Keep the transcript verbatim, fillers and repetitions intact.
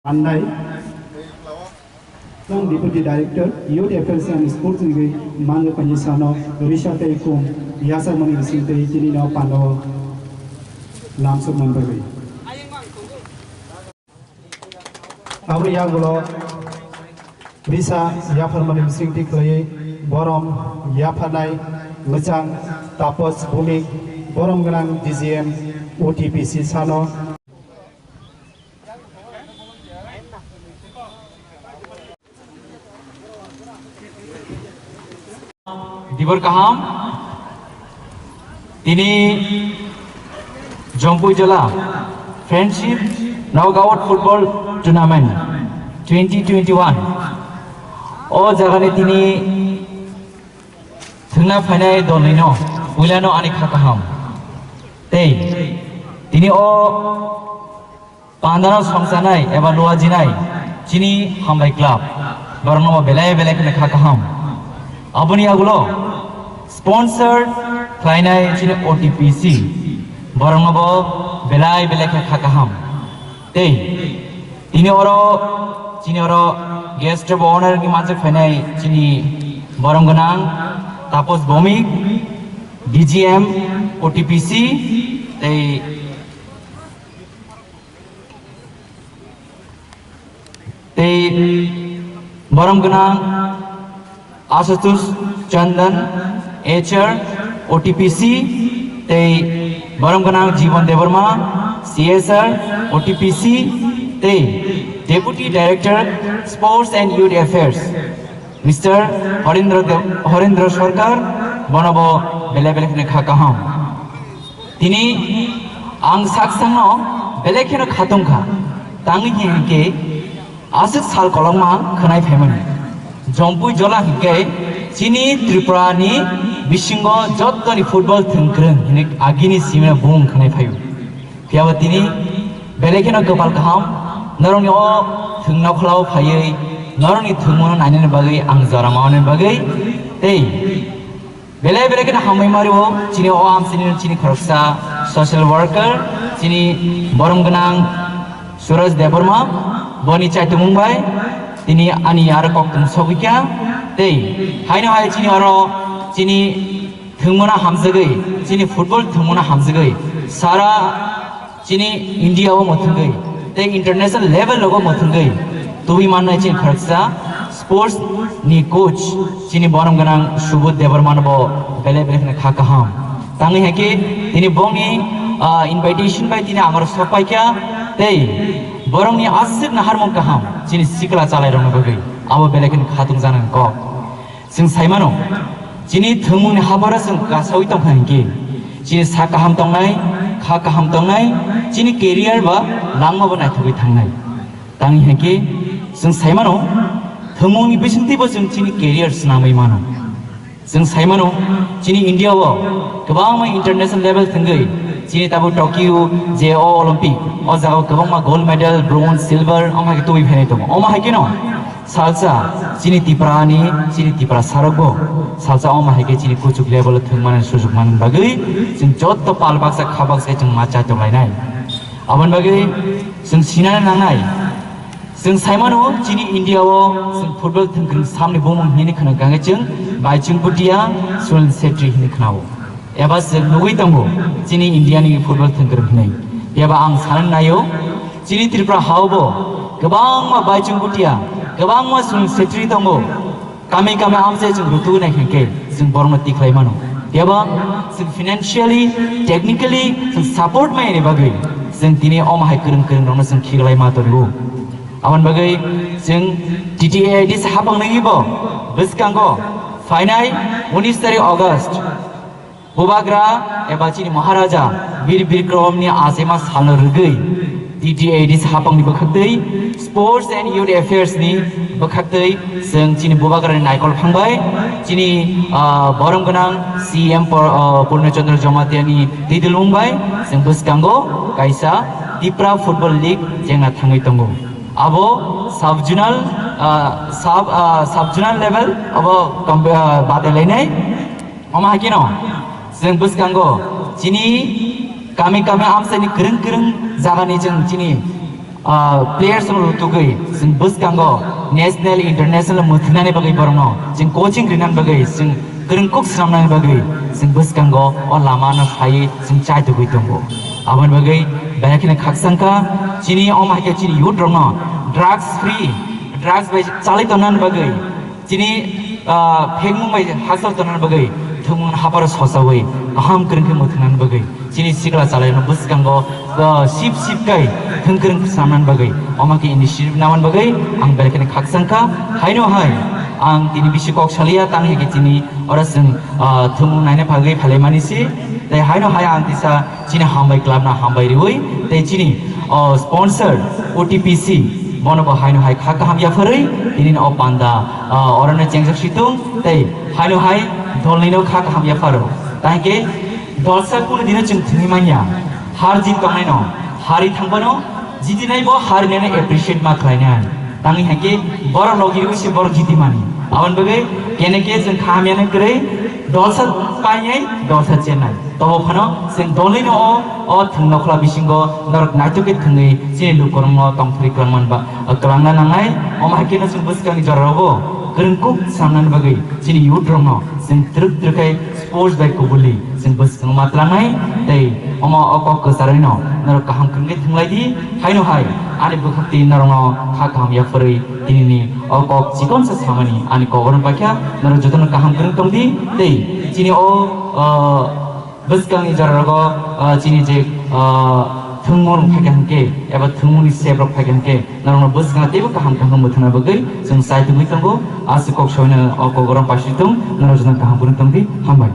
Pandai, Deputy Director, Youth Affairs and Sports ni manwi khaini sano risa tei kum yasa mani bising tei tini no pando lamsok man bagwi. Abo yagulo risa yapharmani bisingtwi khwlaiwi borom yapharnai mwchang Tapos Bhumik, borom gwnang D G M O T P C sano. Dibor kaham. Tini Jompui Jola Friendship Knockout Football Tournament twenty twenty-one. O jagani tini thwngna phainai dolnino puilano ani kha kaham. Tei tini o pandano songchanai eba luajinai chini Hambai Club, borokno bo belai belai kheno kha kaham. Aboni yagulo sponsor khlainai chini O T P C, borokno bo belai belai khe kha kaham. Tei tini oro chini oro guest of honor ni manjak phainai chini borom gwnang Tapos Bhumik, D G M, O T P C, tei tei borom gwnang Ashutosh Chandan, H R, O T P C, tei borom gwnang Jibon Debbarma, C S R, O T P C, tei Deputy Director, Sports and Youth Affairs, Mister Horendra Dev, Horendra Sarkar, bono bo belai belai kheno kha kaham. Tini ang sak sakno belai kheno kha tongkha. Tangwi hinkhe aswk sal kolokma khwnai phaimani. Jompui Jola hinkhe chini Tripura ni bisingo jottoni football thwngkwrwng hinwi agini simino bung khwnai phaio. Phiyaba tini belai kheno kwpal kaham, norokni o thwngna phalao phaiwi, norokni thwngmano nainani bagwi ang jora manani bagwi tei belai belai kheno hambai mario chini o amchini chini khoroksa social worker, chini borom gwnang Suraj Debbarma, boni chaitumung bai tini ani aro kok tung sogwi kha tei haino hai chini oro chini thwngmano hamjagwi, chini football thwngmano hamjagwi, sara chini India o mwthwngwi tei international level rogo mwthwngwi tubui mannai chini khoroksa sports ni coach chini borom gwnang Subodh Debbarma no bo belai belai kheno kha kaham. Tangwi hai khe tini bongni, ah, invitation bai tini angoro sok pai kha tei borokni aswk naharmung kaham chini sikla chalairokni bagwi abo belai kheno kha tongjaknai kok. Chwng sai mano, chini thwngmungni haboro chwng kasaui tongkha hinkhe, chini sak kaham tongnai, kha kaham tongnai, chini career ba langma bo naithogwi thangnai. Tangwi hinkhe chwng sai mano, thwngmungni bisingtwibo chwng chini career swnamwi mano. Chwng sai mano, chini India o kwbangma international level thwngwi, chini tabuk Tokyo je o Olympic, o jagao kwbangma gold medal, bronze, silver, omo hai khe tubui phainai tongo. Omo hai kheno, Salsa chini Tiprani, chini Tipra sarokbo salsa omo hai khe chini kuchuk level o thwngmani sujuk manani bagwi chwng jotto pal baksa kha baksa khe chwng ma chai tonglainai. Aboni bagwi chwng sinani nangnai, chwng sai mano chini India o chwng football thwngkwrwng samni bumung hinwi khwna kangkhe chwng Baichung Bhutia, Sunil Chhetri hinwi khwnao. Eba chwng nugwi tongo chini India ni football thwngkwrwng hinwi. Eba ang sanani naio, chini Tripura hao bo kwbangma Baichung Bhutia, kwbangma Sunil Chhetri tongo. Kami kami amchai chwng rutu nai khe khe chwng borokno tikhlai mano. Eba chwng financially, technically chwng support mai ni bagwi chwng tini omo hai kwrwng kwrwng rokno chwng khiklai ma tongo. Aboni bagwi chwng T T A I D C hapang nwi bo bwskango phainai unis tarik August Bubagra eba chini Maharaja Bir Bikramni achaima salno rwgwi T T A D C hapangni bwkhaktwi, Sports and Youth Affairs ni bwkhaktwi chwng chini Bubagrani naikol phangbai, chini, ah, borom gwnang C M Pur-, ah, Purna Chandra Jamatiani twidulmung bai chwng bwskango kaisa Tipra Football League chengna thangwi tongo. Abo sub-zonal, ah, sub, ah, sub-zonal level abo kombe-, ah, badai lainai. Omo hai kheno chwng bwskango chini kami kami amchaini kwrwng kwrwng jagani chwng chini Ah, players rok rutugwi chwng bwskango national, international mwthwnani bagwi borokno chwng coaching rinani bagwi, chwng kwrwngkuk swnamnani bagwi chwng bwskango o lamano sai chwng chai tugwi tongo. Aboni bagwi belai kheno khakchangkha chini omo hai khe chini youth rokno drugs free, drugs bai chalai tongnani bagwi, chini, ah, phekmung bai hakchal tongnani bagwi, thwngmung hapharo sosawi kaham kwrwng khe mwthwngnani bagwi chini sikla chalairokno bwskango, ah, sip sip kai thwng kwrwng swnamnani bagwi, omo khe initiative namani bagwi ang belai kheno khakchangkha. Haino hai ang tini bisi kok saliya, tang hai khe chini oro chwng, ah, thwngmung naina bagwi phailaimani si. Tei haino hai ang kisa chini hambai club no hambai riwi, tei chini, o, sponsor O T P C bono bo haino hai kha kaham yapharwi tini o panda, ah, orono chengjak situng tei haino hai dolnino kha kaham yapharo. Tangke dolsa kunu dino chwng thwngwi manya, har jit tongnaino, hari thangbano jitinai bo harinani appreciate ma khlainai. Tangwi hai khe borok logi rwi se borok jitimani. Aboni bagwi kene khe chwng kha hamyano kwrwi dolsa painai, dolsa chennai. Tobo phano chwng dolnino o, o thwng nokhla bisingo norok naithok khe thwngwi chini lukurokno tongthwrwi kwlangman ba, kwlangna nangnai. Omo hai kheno chwng bwskangni jora rogo kwrwngkuk swnamnani bagwi chini youth rokno chwng twrwk twrwk khe sports bai kubuli chwng bwskang ma twlangnai. Tei omo o kok kwcharwino norok kaham kwrwngwi thwnglai di. Haino hai ani bwkhak twi norokno kha kaham yapharwi tinini o kok chikonsa samani ani kok oro paikha. Norok jotono kaham kwrwng tong di tei chini o, o, bwskangni jora rogo, ah, chini je, ah, thwngmung rok phaikha hwnkhe eba thwngmungni sep rok phaikha hwnkhe norokno bwskang teibo kaham kaham mwthangna bagwi chwng chai tongwi tongo. Aswk kok sabaino o kok oro paisitong, norok jotono kaham kwrwng tong di. Hambai.